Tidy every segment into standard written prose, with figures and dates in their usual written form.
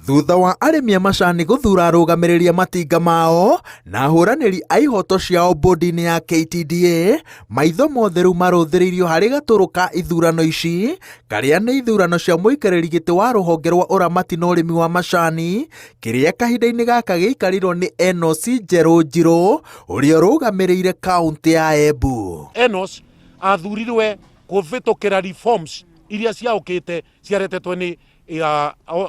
Thutha wa arĩmi a macani gũthura arũgamĩrĩri a matinga mao na ahũranĩri a ihoto ciao bũndi-inĩ ya KTDA, maitho mothe rĩu marũthĩrĩirio harĩ gatũrũ ka ithurano ici, karĩa nĩ ithurano cia mũikarĩri gĩtĩ wa rũhonge rwa ũramati na ũrĩmi wa macani, kĩrĩa kahinda-inĩ gaka gĩikarĩirwo nĩ Enos Njerũ Njirũ, ũrĩa ũrũgamĩrĩire kaũntĩ ya Embu. Enos athurirwe kũvĩtũkĩra reforms iria ciaũkĩte ciaretetwe nĩ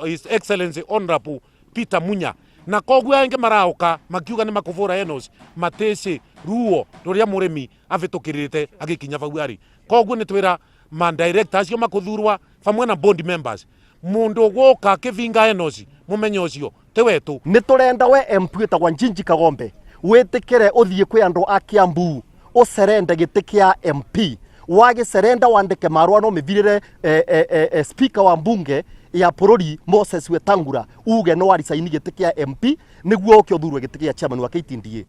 His Excellency Honorable Peter Munya, na koguo angĩ maraũka makiuga nĩ makũbũra Enos matĩcĩ ruo rũrĩa mũrĩmi avĩtũkĩrĩte agĩkinya bau arĩ. Koguo nĩ twĩra ma director acio makũthurwa bamwe na board members, mũndũ ũgũka akĩbinga Enos mũmenye ũcio ti wetu. Nĩ tũrenda we MP wĩtagwa Njinji Kagombe wĩtĩkĩre ũthiĩ kwĩ andũ a Kiambu ũcerende gĩtĩ kĩa MP, wagĩcerenda wandĩke marũa no mĩthirĩre speaker wa mbunge ya bũrũri Moses Wetangula uge nĩ waricaini gĩtĩ kĩa MP nĩguo ũke ũthurwe gĩtĩ kĩa chairman wa KTDA.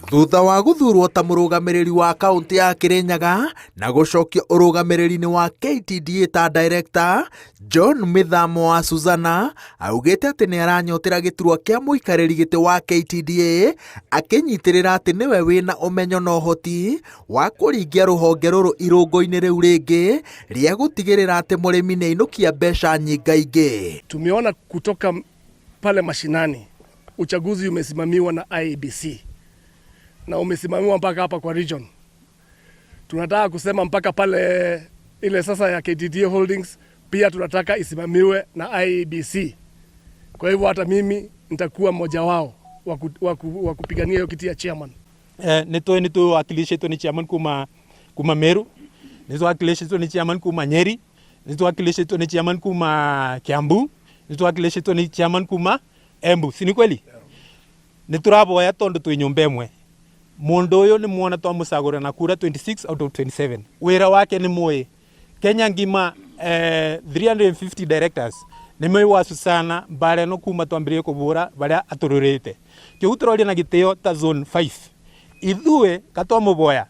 Thutha wa gũthurwo ta mũrũgamĩrĩri wa kaũntĩ ya Kirinyaga na gũcokio ũrũgamĩrĩri-inĩ wa KTDA ta director, John Mĩthamo wa Suzana augĩte atĩ nĩ aranyotera gĩturwa kĩa mũikarĩri gĩtĩ wa KTDA akĩnyitĩrĩra atĩ nĩwe wĩna ũmenyo na ũhoti wa kũringia rũhonge rũrũ irũngo-inĩ rĩu rĩngĩ rĩa gũtigĩrĩra atĩ mũrĩmi nĩ ainũkia mbeca nyingaingĩ. Tumeona kutoka pale mashinani uchaguzi umesimamiwa na IEBC na umesimamiwa mpaka hapa kwa region. Tunataka kusema mpaka pale ile sasa ya KTDA Holdings pia tunataka isimamiwe na IEBC. Kwa hivyo hata mimi nitakuwa mmoja wao wa kupigania hiyo kiti ya chairman. Nĩ tũwakilishĩtwo nĩ chairman kuma Meru, nĩ tũwakilishĩtwo nĩ chairman kuma Nyeri, nĩ tũwakilishĩtwo nĩ chairman kuma Kiambu, nĩ tũwakilishĩtwo nĩ chairman kuma Embu, si ni kweli? Nĩ tũraboya tondũ twĩ nyũmba ĩmwe. Mũndũ ũyũ nĩ muona twamũcagũra na kura 26 out of 27. Wĩra wake nĩ mũĩ. Kenya ngima 350 directors nĩ mũĩ wa Susana mbara ĩno kuma twambĩrĩrie kũbũra barĩa atũrũrĩte. Kĩu tũroria na gĩtĩo ta zone 5. Ithuĩ katwamũboya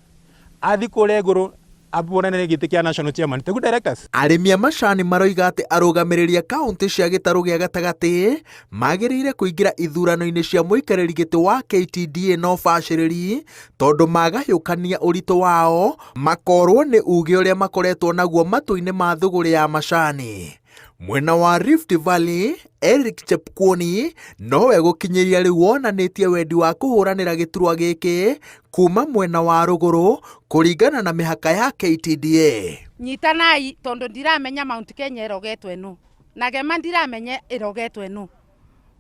athi kũrĩa igũrũ abũranĩre gĩtĩ kĩa national chairman. Tegu directors. Arĩmi a macani maroiga atĩ arũgamĩrĩri a kaũntĩ cia gĩtarũ gĩa gatagatĩ magĩrĩire kũingĩra ithurano-inĩ cia mũikarĩri gĩtĩ wa KTDA na ũbacĩrĩri tondũ magayũkania ũritũ wao makorwo nĩ uge ũrĩa makoretwo naguo matũ-inĩ ma thũgũrĩ ya macani. Mwena wa Rift Valley, Eric Chepkwony nowe gũkinyĩria rĩu wonanĩtie wendi wa kũhũranĩra gĩturwa gĩkĩ kuma mwena wa rũgũrũ kũringana na mĩhaka ya KTDA. Nyitanai tondu ndiramenya Mount Kenya ĩrogetwo ĩno na Gema ndiramenya ĩrogetwo ĩno,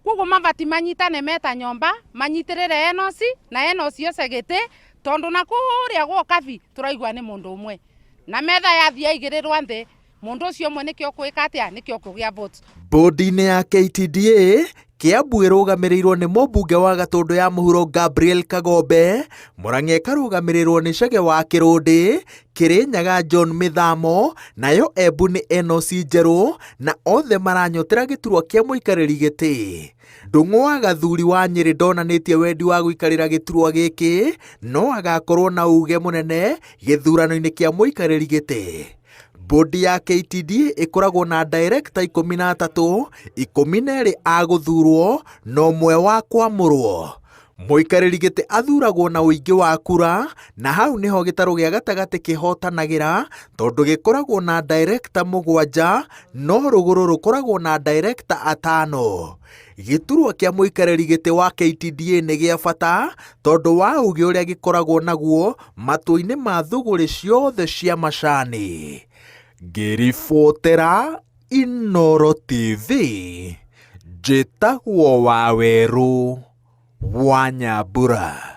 koguo mabati manyitane meta nyomba manyitĩrĩre Enosi na Enosi ose gĩtĩ tondu na kũrĩa gwokabi tũraigua nĩ mũndũ ũmwe na metha yathia aigĩrĩrwo nthĩ mũndũ ũcio ũmwe nĩkĩo kwĩka atĩa nĩkĩo kũgĩa votes. Bodi-inĩ ya KTDA Kiambu ĩrũgamĩrĩirwo nĩ mũmbunge wa Gatũndũ ya mũhuro Gabriel Kagombe, Mũrang'a ĩkarũgamĩrĩrwo nĩ Chege wa Kĩrũndĩ, Kĩrĩnyaga John Mĩthamo, nayo Embu nĩ Enos Njerũ na othe maranyotera gĩturwa kĩa mũikarĩri gĩtĩ. Ndung'u wa Gathuri wa Nyĩrĩ ndonanĩtie wendi wa gũikarĩra gĩturwa gĩkĩ no agakorwo na uge mũnene gĩthurano-inĩ kĩa mũikarĩri gĩtĩ. Bodi ya KTDA ĩkoragwo na director 13, 12 a gũthurwo na ũmwe wa kwamũrwo. Mũikarĩri gĩtĩ athuragwo na ũingĩ wa kura na hau nĩho gĩtarũ gĩa gatagatĩ kĩhotanagĩra tondũ gĩkoragwo na director 7 no rũgũrũ rũkoragwo na director 5. Gĩturwa kĩa mũikarĩri gĩtĩ wa KTDA nĩ gĩa bata tondũ wa ũgĩ ũrĩa gĩkoragwo naguo matũ-inĩ ma thũgũrĩ ciothe cia macani. Ngĩribotera Inooro TV, njĩtagwo Wawerũ wa Nyambura.